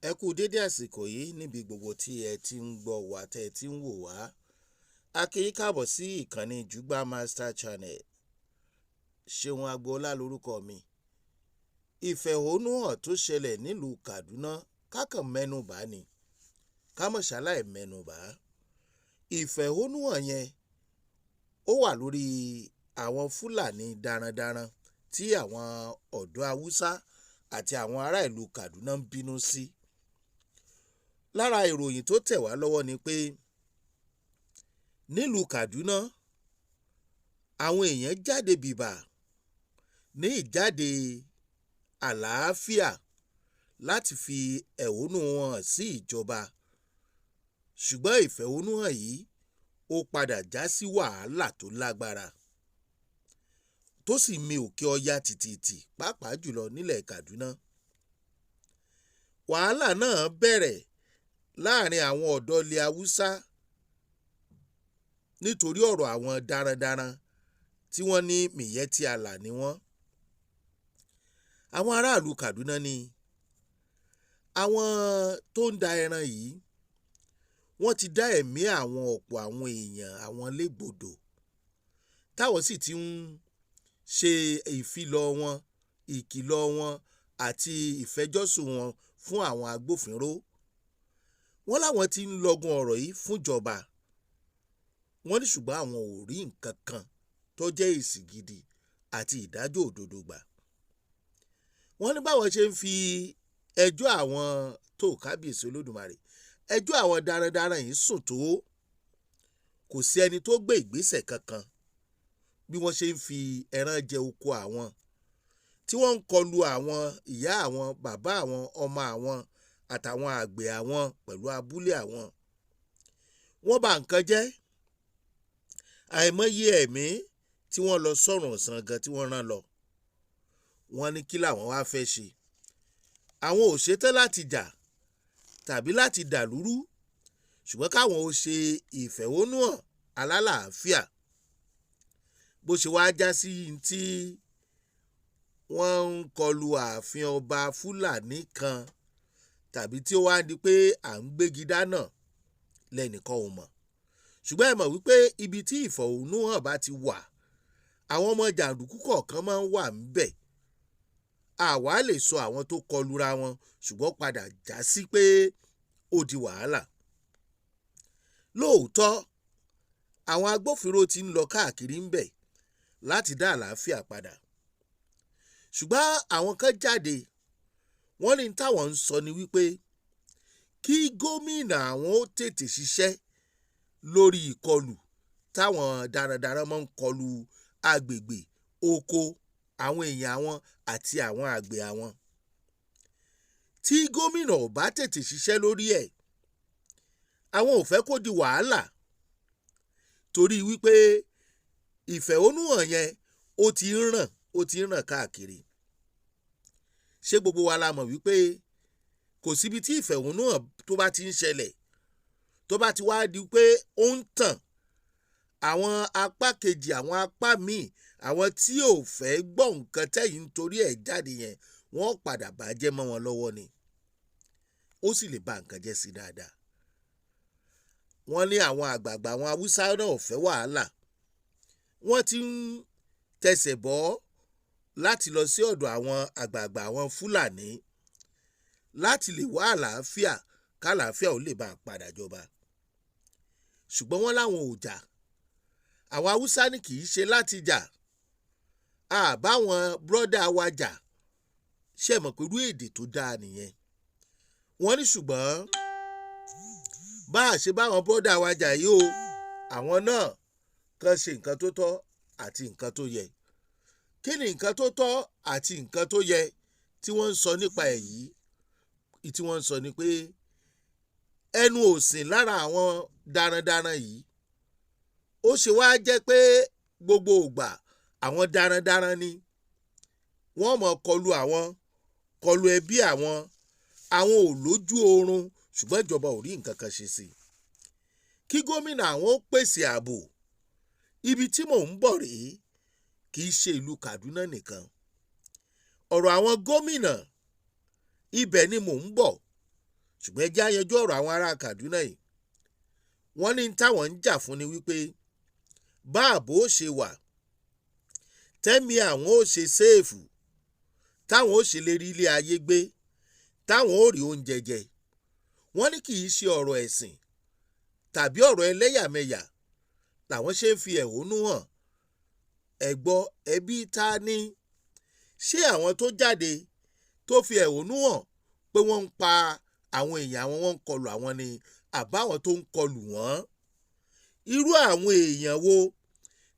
Ẹ kú dédé àsìkò yìí níbi gbogbo tí ẹ ti ń gbọ́ wá, tẹ́ ẹ ti ń wò wá. A kí yín káàbọ̀ sí ìkànnì Jùgbà Master Channel. Ṣeun Agboola lórúkọ mi. Ìfẹ̀hónúhàn tó ṣẹlẹ̀ nílùú Kaduna, kákan mẹ́nubà ni, ká mọ̀ ṣaláì mẹ́nubà. Ìfẹ̀hónúhàn yẹn ó wà lórí àwọn Fúlàní darandaran tí àwọn ọ̀dọ́ Haúsá àti àwọn ará ìlú Kaduna ń bínú sí. Lára ìròyìn tó tẹ̀ wá lọ́wọ́ ni pé nílùú Kaduna, àwọn èèyàn jáde bìbà ní ìjáde àlàáfíà láti fi ẹ̀hónú wọn hàn sí ìjọba, ṣùgbọ́n ìfẹ̀hónúhàn yìí ó padà já sí wàhálà tó lágbára tó sì mi òkè ọya tìtìtì, pàápàá jùlọ nílẹ̀ Kaduna. Wàhálà náà bẹ̀rẹ̀ láàrin àwọn ọ̀dọ́ ilẹ̀ Haúsá nítorí ọ̀rọ̀ àwọn darandaran tí wọ́n ní Miyetti Allah ni wọ́n. Àwọn aráàlú Kaduna ní àwọn tó ń da ẹran yìí, wọ́n ti dá ẹ̀mí àwọn ọ̀pọ̀ àwọn èèyàn àwọn légbodò, táwọn sì ti ń ṣe ìfilọ̀ wọn, ìkìlọ̀ wọn àti ìfẹjọ́sùn wọn fún àwọn agbófinró. Wọ́n láwọn ti ń lọ́gun ọ̀rọ̀ yìí fúnjọba. Wọ́n ní ṣùgbọ́n àwọn ò rí nǹkan kan tó jẹ́ èsì gidi àti ìdájọ́ òdodo gbà. Wọ́n ní báwọn ṣe ń fi ẹjọ́ àwọn tó kábíyèsí Olódùmarè, ẹjọ́ àwọn darandaran yìí sùn tó, kò sí ẹni tó gbé ìgbésẹ̀ kankan. Bí wọ́n ṣe ń fi ẹran jẹ oko àwọn, tí wọ́n ń kọlu àwọn ìyá àwọn, bàbá àwọn, ọmọ àwọn àtàwọn àgbẹ̀ àwọn pẹ̀lú abúlé àwọn, wọ́n bà nǹkan jẹ́. Àìmọye ẹ̀mí tí wọ́n lọ sọ́run ọ̀sán gan tí wọ́n rán lọ. Wọ́n ní kí làwọn wá fẹ́ ṣe. Àwọn ò ṣetán láti jà tàbí láti dàlúrú, ṣùgbọ́n káwọn ó ṣe ìfẹ̀hónúhàn alálàáfíà. Bó ṣe wáá já sí tí wọ́n ń kọlu ààfin ọba Fúlàní kan tàbí tí ó wá di pé à ń gbégi dáná, lẹ́nìkan ò mọ̀. Ṣùgbọ́n ẹ mọ̀ wípé ibi tí ìfẹ̀hónúhàn bá ti wà, àwọn ọmọ jàǹdùkú kọ̀ọ̀kan máa ń wà ńbẹ̀. Àwa lè sọ àwọn tó kọlura wọn, ṣùgbọ́n padà já sí pé ó di wàhálà. Lóòótọ́, àwọn agbófinró ti ń lọ káàkiri ńbẹ̀ láti dá àlàáfíà padà, ṣùgbọ́n àwọn kan jáde, wọ́n ní táwọn ń sọ ni wípé kí gómìnà àwọn ó tètè ṣiṣẹ́ lórí ìkọlù táwọn darandaran máa ń kọlu agbègbè oko àwọn èèyàn àwọn àti àwọn àgbẹ̀ àwọn. Tí gómìnà ò bá tètè ṣiṣẹ́ lórí ẹ̀, àwọn ò fẹ́ kó di wàhálà, torí wípé ìfẹ̀hónúhàn yẹn ó ti ń ràn, ó ti ń ràn káàkiri. Ṣé gbogbo wa la mọ̀ wípé kò síbi tí ìfẹ̀hónúhàn tó bá ti ń ṣẹlẹ̀, tó bá ti wá di pé ó ń tàn, àwọn apá kejì, àwọn apá míì, àwọn tí ò fẹ́ gbọ́ nǹkan tẹ́yìn nítorí ẹ̀ jáde yẹn, wọ́n padà bàjẹ́ mọ́ wọn lọ́wọ́ ni, ó sì lè ba nǹkan jẹ́ sí dáadáa. Wọ́n ní àwọn àgbààgbà àwọn Haúsá náà ò fẹ́ wàhálà. Wọ́n ti ń tẹsẹ̀ bọ́ láti lọ sí ọ̀dọ̀ àwọn àgbààgbà àwọn Fúlàní láti lè wá àlàáfíà, kálàáfíà ò lè bá a padà jọba. Ṣùgbọ́n wọ́n láwọn ò jà. Àwọn Haúsá ní kì í ṣe láti jà, àbáwọn bírọ́dà wa jà. Ṣe mọ̀ pé irú èdè tó dáa nìyẹn? Wọ́n ní ṣùgbọ́n bá a ṣe báwọn bírọ́dà wa jà yìí o, àwọn náà kàn ṣe nǹkan tó tọ́ àti nǹkan tó yẹ. Kí ni nǹkan tó tọ́ àti nǹkan tó yẹ tí wọ́n ń sọ nípa ẹ̀ yìí? Tí wọ́n ń sọ ni pé ẹnu òsìn lára àwọn darandaran yìí, ó ṣe wá jẹ́ pé gbogbo ìgbà àwọn darandaran ni wọ́n mọ̀ kọlu àwọn, kọlu ẹbí àwọn, àwọn ò lójú oorun, ṣùgbọ́n ìjọba ò rí nǹkan kan ṣe sí i. Kí gómìnà àwọn ó pèsè ààbò. Ibi tí mò ń bọ̀ rèé, kì í ṣe ìlú Kaduna nìkan. Ọ̀rọ̀ àwọn gómìnà, ibẹ̀ ni mò ń bọ̀. Ṣùgbọ́n ẹ jẹ́ á yanjú ọ̀rọ̀ àwọn ará Kaduna yìí. Wọ́n ní táwọn ń jà fún ni wípé báàbò ó ṣe wà, tẹ́mi àwọn ó ṣe safe, táwọn ó ṣe lè rí ilé ayé gbé, táwọn ó rí oúnjẹ jẹ. Wọ́n ní kì í ṣe ọ̀rọ̀ ẹ̀sìn tàbí ọ̀rọ̀ ẹlẹ́yàmẹ̀yà làwọn ṣe ń fi ẹ̀hónú hàn. Ẹ gbọ́, ẹbí ta ni? Ṣé àwọn tó jáde tó fi ẹ̀hónú hàn pé wọ́n ń pa àwọn èèyàn àwọn, wọ́n ń kọlù àwọn ni, àbáwọn tó ń kọlù wọ́n? Irú àwọn èèyàn wo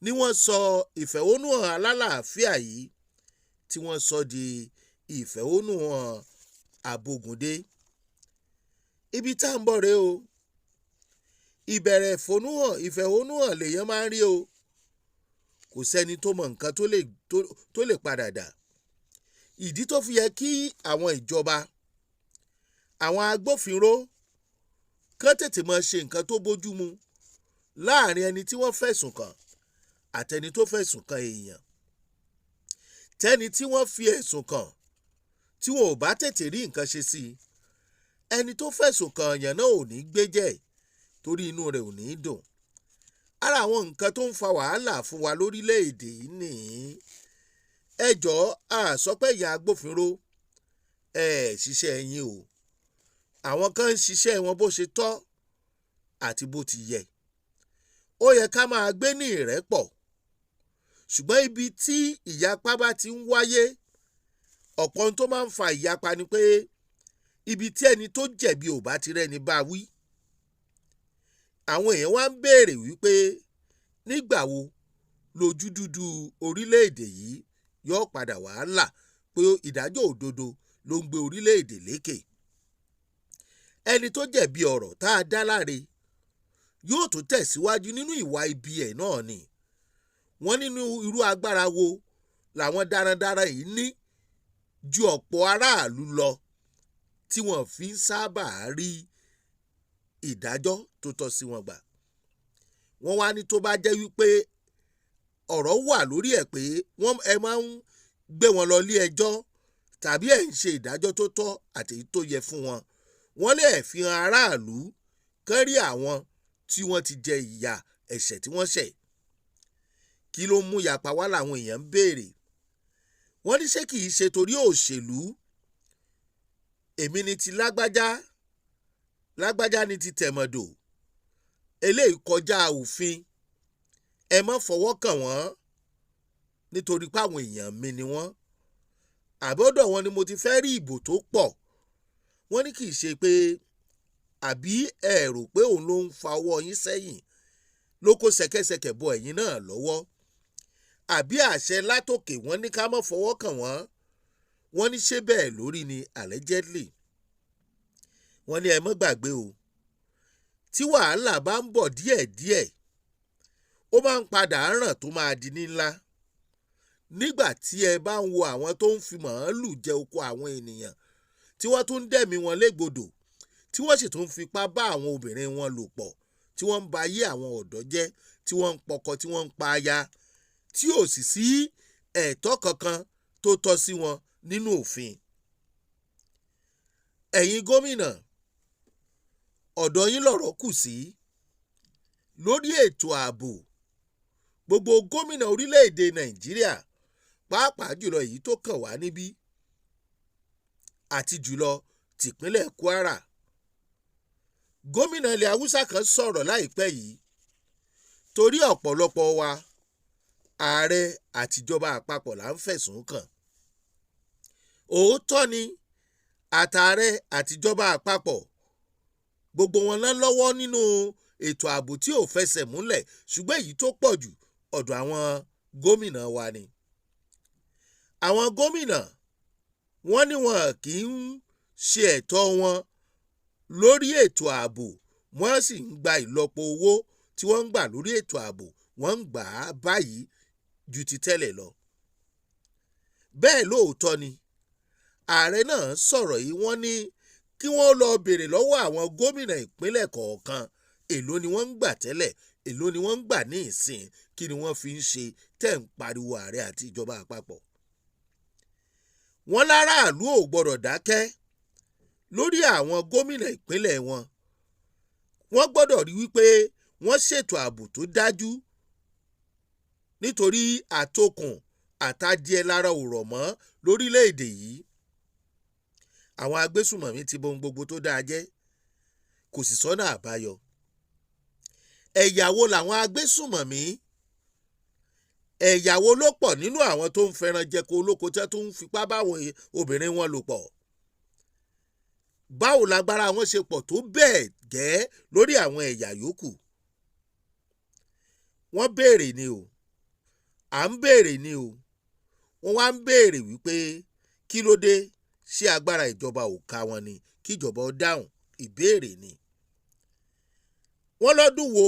ni wọ́n sọ ìfẹ̀hónúhàn alálàáfíà yìí tí wọ́n sọ di ìfẹ̀hónúhàn àbògùndé? Ibi tá à ń bọ̀ rèé o. Ìbẹ̀rẹ̀ ìfẹ̀hónúhàn lèèyàn máa ń rí o. Kò sẹ́ni tó mọ nǹkan tó lè padà dà. Ìdí tó fi yẹ kí àwọn ìjọba, àwọn agbófinró kán tètè máa ṣe nǹkan tó bójú mu láàrin ẹni tí wọ́n fẹ̀sùn kàn àtẹni tó fẹ̀sùn kàn èèyàn. Tẹ́ni tí wọ́n fi ẹ̀sùn kàn, tí wọn ò bá tètè rí nǹkan ṣe sí i, ẹni tó fẹ̀sùn kàn èèyàn náà ò ní gbéjẹ́, torí inú rẹ̀ ò ní dùn. Ara àwọn nǹkan tó ń fa wàhálà fún wa lórílẹ̀‐èdè yìí nìyí. Ẹ jọ̀ọ́, àsọpẹ́ ìyá agbófinró ẹ ṣiṣẹ́ yín o. Àwọn kan ń ṣiṣẹ́ wọn bó ṣe tọ́ àti bó ti yẹ. Ó yẹ ká máa gbé ní ìrẹ́pọ̀, ṣùgbọ́n ibi tí ìyapa bá ti ń wáyé, ọ̀pọ̀ ohun tó máa ń fa ìyapa ni pé ibi tí ẹni tó jẹ̀bi ò bá ti rẹ́ni bá wí. Àwọn èèyàn wá ń béèrè wípé nígbà wo lójú dúdú orílẹ̀-èdè yìí yóò padà wàá là pé ìdájọ́ òdodo ló ń gbé orílẹ̀-èdè lékè? Ẹni tó jẹ̀bi ọ̀rọ̀ tá a dá láre yóò tún tẹ̀síwájú nínú ìwà ibi ẹ̀ náà ni. Wọ́n nínú irú agbára wo làwọn darandaran yìí ní ju ọ̀pọ̀ aráàlú lọ tí wọ́n fi ń sábà rí ìdájọ́ tó tọ́ sí wọn gbà? Wọ́n wá ní tó bá jẹ́ wípé ọ̀rọ̀ wà lórí ẹ̀ pé wọ́n ẹ máa ń gbé wọn lọ ilé ẹjọ́ tàbí ẹ̀ ń ṣe ìdájọ́ tó tọ́ àti èyí tó yẹ fún wọn, wọ́n lè fi hàn aráàlú kán rí àwọn tí wọ́n ti jẹ ìyà ẹ̀ṣẹ̀ tí wọ́n ṣẹ̀. Kí ló mú yapa wá làwọn èèyàn ń béèrè. Wọ́n ní ṣé kìí ṣe torí òṣèlú? Èmi ni ti lágbájá, lágbájá ni ti tẹ̀mọ̀dò, eléyìí kọjá òfin, ẹ má fọwọ́ kàn wọ́n nítorí páwọn èèyàn mi ni wọ́n, àbọ̀dọ̀ wọn ni mo ti fẹ́ rí ìbò tó pọ̀. Wọ́n ní kì í ṣe pé àbí ẹ rò pé òun ló ń fa ọwọ́ yín sẹ́yìn, ló kó ṣẹ̀kẹ̀ṣẹ̀kẹ̀ bọ ẹ̀yin náà lọ́wọ́, àbí àṣẹ látòkè wọ́n ní ká má fọwọ́ kàn wọ́n? Wọ́n ní ṣé bẹ́ẹ̀ lórí ni, allegedly. Wọ́n ní ẹ má gbàgbé o, tí wàhálà bá ń bọ̀ díẹ̀díẹ̀, ó máa ń padà ràn tó máa di ní ńlá. Nígbà tí ẹ bá ń wo àwọn tó ń fi màálù jẹ oko àwọn ènìyàn, tí wọ́n tún ń dẹ̀mí wọn légbodò, tí wọ́n sì tún ń fipá bá àwọn obìnrin wọn lò pọ̀, tí wọ́n ń ba ayé àwọn ọ̀dọ́ jẹ́, tí wọ́n ń pọkọ, tí wọ́n ń pa aya, tí ò sì sí ẹ̀tọ́ kankan tó tọ́ sí wọn nínú òfin. Ẹ̀yin gómìnà, ọ̀dọ̀ yín lọ̀rọ̀ kù sí lórí ètò ààbò. Gbogbo gómìnà orílẹ̀-èdè Nàìjíríà, pàápàá jùlọ èyí tó kàn wá níbí àti jùlọ tìpínlẹ̀ Kwara. Gómìnà ilẹ̀ Haúsá kan sọ̀rọ̀ láìpẹ́ yìí, torí ọ̀pọ̀lọpọ̀ wa, ààrẹ àtijọba àpapọ̀ là ń fẹ̀sùn kàn. Òótọ́ ni, àtààrẹ àtijọba àpapọ̀, gbogbo wọn lọ lọ́wọ́ nínú ètò ààbò tí ò fẹsẹ̀ múlẹ̀, ṣùgbọ́n èyí tó pọ̀ jù, ọ̀dọ̀ àwọn gómìnà wa ni. Àwọn gómìnà, wọ́n ní wọn kì í ṣe ẹ̀tọ́ wọn lórí ètò ààbò, wọ́n sì ń gba ìlọ́po owó tí wọ́n ń gbà lórí ètò ààbò, wọ́n ń gbà á báyìí ju ti tẹ́lẹ̀ lọ. Bẹ́ẹ̀ lóòótọ́ ni ààrẹ náà sọ̀rọ̀ yìí. Wọ́n ní kí wọ́n lọ béèrè lọ́wọ́ àwọn gómìnà ìpínlẹ̀ kọ̀ọ̀kan, èló ni wọ́n ń gbà tẹ́lẹ̀, èló ni wọ́n ń gbà ní ìsìn, kí ni wọ́n fi ń ṣe tẹ́ ń pariwo ààrẹ àti ìjọba àpapọ̀? Wọ́n láràlú ò gbọ́dọ̀ dákẹ́. Lórí àwọn gómìnà ìpínlẹ̀ wọn, wọ́n gbọ́dọ̀ rí wípé wọ́n ṣètò ààbò tó dájú, nítorí àtòkùn àtadìẹ lára ò rọ̀ mọ́ lórílẹ̀‐èdè yìí. Àwọn agbésùmọ̀mí ti bohun gbogbo tó dáa jẹ́, kò sì sọ́nà àbáyọ. Ẹ̀yà wo làwọn agbésùmọ̀mí? Ẹ̀yà wo ló pọ̀ nínú àwọn tó ń fẹ́ràn jẹko olóko tí wọ́n tún ń fipá báwọn obìnrin wọn lò pọ̀? Báwo lágbára wọn ṣe pọ̀ tó bẹ́ẹ̀ gẹ́ lórí àwọn ẹ̀yà yòókù? Wọ́n béèrè ni o, à ń béèrè ni o. Wọ́n wá ń béèrè wípé kí ló dé? Ṣé agbára ìjọba ò ká wọn ni? Kí ìjọba ó dáhùn ìbéèrè ni. Wọ́n lọ́dún wo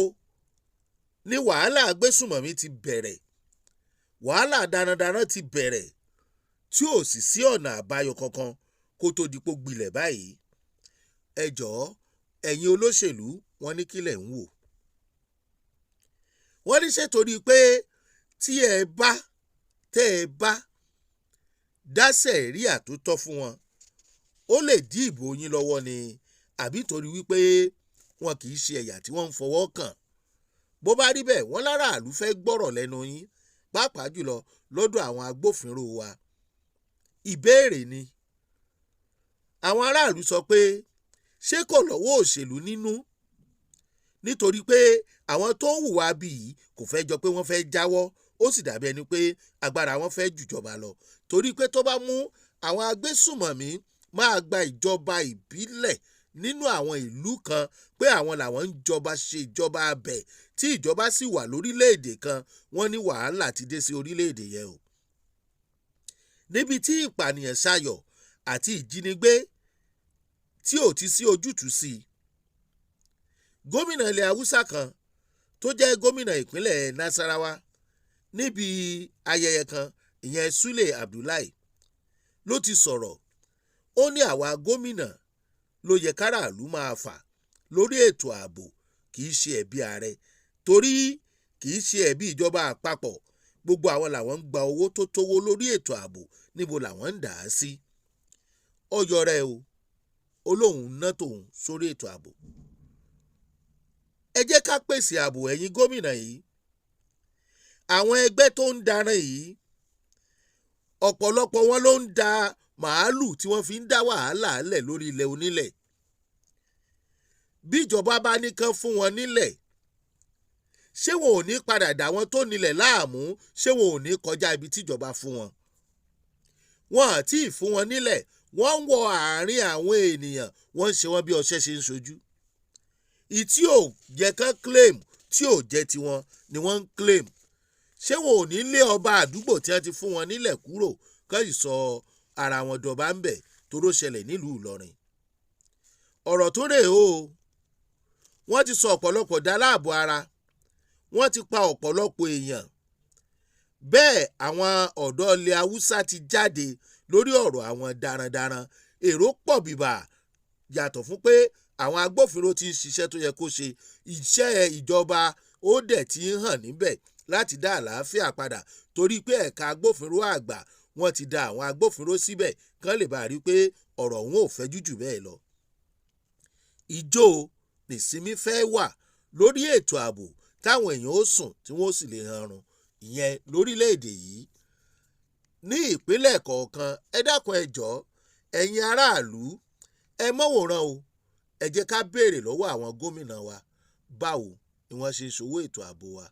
ní wàhálà agbésùmọ̀mí ti bẹ̀rẹ̀, wàhálà darandaran ti bẹ̀rẹ̀, tí ò sì sí ọ̀nà àbáyọ kankan kó tó di pó gbilẹ̀ báyìí? Ẹ jọ̀ọ́, ẹ̀yin olóṣèlú, wọ́n ní kílẹ̀ ń wò. Wọ́n ní ṣé torí pé tí ẹ bá tẹ́ ẹ bá dá sẹ̀ríà tó tọ́ fún wọn, ó lè dí ìbò yín lọ́wọ́ ni, àbí torí wípé wọn kì í ṣe ẹ̀yà tí wọ́n ń fọwọ́ kàn? Bó bá rí bẹ́ẹ̀, wọ́n láràlú fẹ́ gbọ́rọ̀ lẹ́nu yín, pàápàá jùlọ lọ́dọ̀ àwọn agbófinró wa. Ìbéèrè ni. Àwọn aráàlú sọ pé ṣé kò lọ́wọ́ òṣèlú nínú, nítorí pé àwọn tó ń hùwà bí yìí kò fẹ́ jọ pé wọ́n fẹ́ jáwọ́, ó sì dàbí ẹni pé agbára wọn fẹ́ jùjọba lọ, torí pé tó bá mú àwọn agbésùmọ̀mí máa gba ìjọba ìbílẹ̀ nínú àwọn ìlú kan, pé àwọn làwọn ń jọba ṣe ìjọba abẹ, tí ìjọba sì wà lórílẹ̀‐èdè kan, wọ́n ní wàhálà ti dé sí orílẹ̀‐èdè yẹn o. Níbi tí ìpànìyàn ṣayọ̀ àti ìjínigbé tí ò ti sí ojútùú sí i. Gómìnà ilẹ̀ Haúsá kan tó jẹ́ gómìnà ìpínlẹ̀ Nasarawa, níbi ayẹyẹ kan, ìyẹn Sule Abdullahi, ló ti sọ̀rọ̀. Ó ní àwa gómìnà ló yẹ káràlú máa fà lórí ètò ààbò, kì í ṣe ẹ̀bi ààrẹ, torí kì í ṣe ẹ̀bi ìjọba àpapọ̀. Gbogbo àwọn làwọn ń gba owó tó tówó lórí ètò ààbò, níbo làwọn ń dà á sí? Ọyọ rẹ o, ó lóun ná tòun sórí ètò ààbò. Ẹ jẹ́ ká pèsè ààbò. Ẹ̀yin gómìnà yìí, àwọn ẹgbẹ́ tó ń daran yìí, ọ̀pọ̀lọpọ̀ wọn ló ń da màálù tí wọ́n fi ń dá wàhálà lẹ̀ lórí ilẹ̀ onílẹ̀. Bí ìjọba bá ní kán fún wọn nílẹ̀, ṣé wọn ò ní padà dà wọn tó nílẹ̀ láàmú? Ṣé wọn ò ní kọjá ibi tíjọba fún wọn? Wọn àti ìfún wọn nílẹ̀, wọ́n ń wọ àárín àwọn ènìyàn, wọ́n ń ṣe wọ́n bí ọṣẹ ṣe ń ṣojú. Ìtí ò yẹ kán claim, tí ò jẹ́ tiwọn ni wọ́n ń claim. Ṣé wọn ò ní lé ọba àdúgbò tí wọ́n ti fún wọn nílẹ̀ kúrò, kán sì sọ ara wọn dọba ń bẹ̀, toró ṣẹlẹ̀ nílùú Ìlọrin? Ọ̀rọ̀ tó rèé o. Wọ́n ti sọ ọ̀pọ̀lọpọ̀ dá láàbò ara, wọ́n ti pa ọ̀pọ̀lọpọ̀ èèyàn. Bẹ́ẹ̀ àwọn ọ̀dọ́ ilẹ̀ Haúsá ti jáde lórí ọ̀rọ̀ àwọn darandaran. Èrò pọ̀ bìbà. Yàtọ̀ fún pé àwọn agbófinró ti ń ṣiṣẹ́ tó yẹ kó ṣe, iṣẹ́ ìjọba ó dẹ̀ ti ń hàn níbẹ̀ láti dá àlàáfíà padà, torí pé ẹ̀ka agbófinró àgbà, wọ́n ti da àwọn agbófinró síbẹ̀ kán lè bá rí i pé ọ̀rọ̀ ọ̀hún ò fẹ́jú jù bẹ́ẹ̀ lọ. Ìjó nìsinmi fẹ́ wà lórí ètò ààbò táwọn èèyàn ó sùn tí wọ́n sì lè hanrun, ìyẹn lórílẹ̀‐èdè yìí ní ìpínlẹ̀ kọ̀ọ̀kan. Ẹ dákun, ẹ jọ̀ọ́, ẹ̀yin aráàlú, ẹ mọ̀wòrán o. Ẹ jẹ́ ká béèrè lọ́wọ́ àwọn gómìnà wa, báwo ni wọ́n ṣe ń ṣòwò ètò ààbò wa?